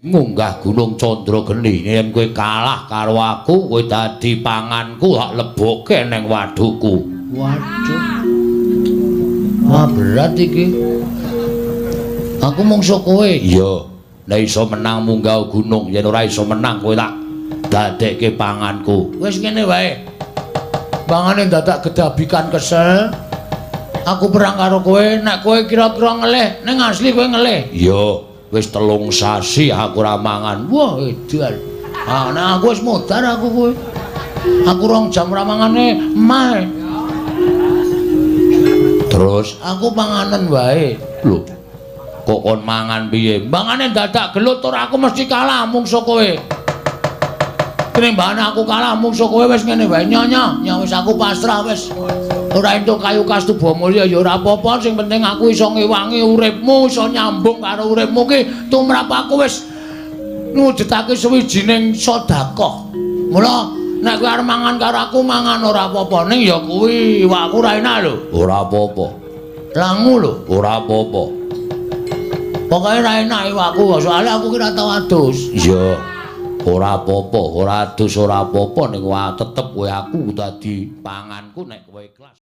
Munggah Gunung Candrageni, yen kowe kalah karo aku, kowe dadi panganku, tak lebokke ning wadhuku. Waduh. Wah, berat iki. Aku mungsuh kowe. Iya. Nek iso menang munggah gunung, yen ora iso menang kowe tak dadekke panganku. Wis ngene wae. Mangane dadak gedabikan kesel. Aku perang karo kowe, nek kowe kira-kira ngelih, ning asli kowe ngelih. Iya. Wis 3 sasi aku ora mangan. Wah, edan. Ah, nek aku wis modar aku kowe. Aku 2 jam ora mangane emah. Terus aku panganen wae. Lho. Kok kon mangan piye? Mangane dadak gelut ora aku mesti kalah mungsuh kowe. Tinimbane aku kalah mungsuh kowe wis ngene wae nyonya, nya wis aku pasrah wis. Ora entuk kayu kastuba mulya ya ora apa-apa, sing penting aku iso ngewangi uripmu, iso nyambung karo uripmu ki tumrap aku wis ngujudake suwijining sedekah. Mula nek kowe arep mangan karo aku mangan ora apa-apa, ning ya kuwi iwakku ora enak lho. Ora apa-apa. Langu lho, ora apa-apa. Pokoke ora enak iwakku, soalé aku ki ora tau adus. Iya. Ora apa-apa, ora adus ora apa-apa ning tetep kowe aku dadi panganku nek kowe ikhlas.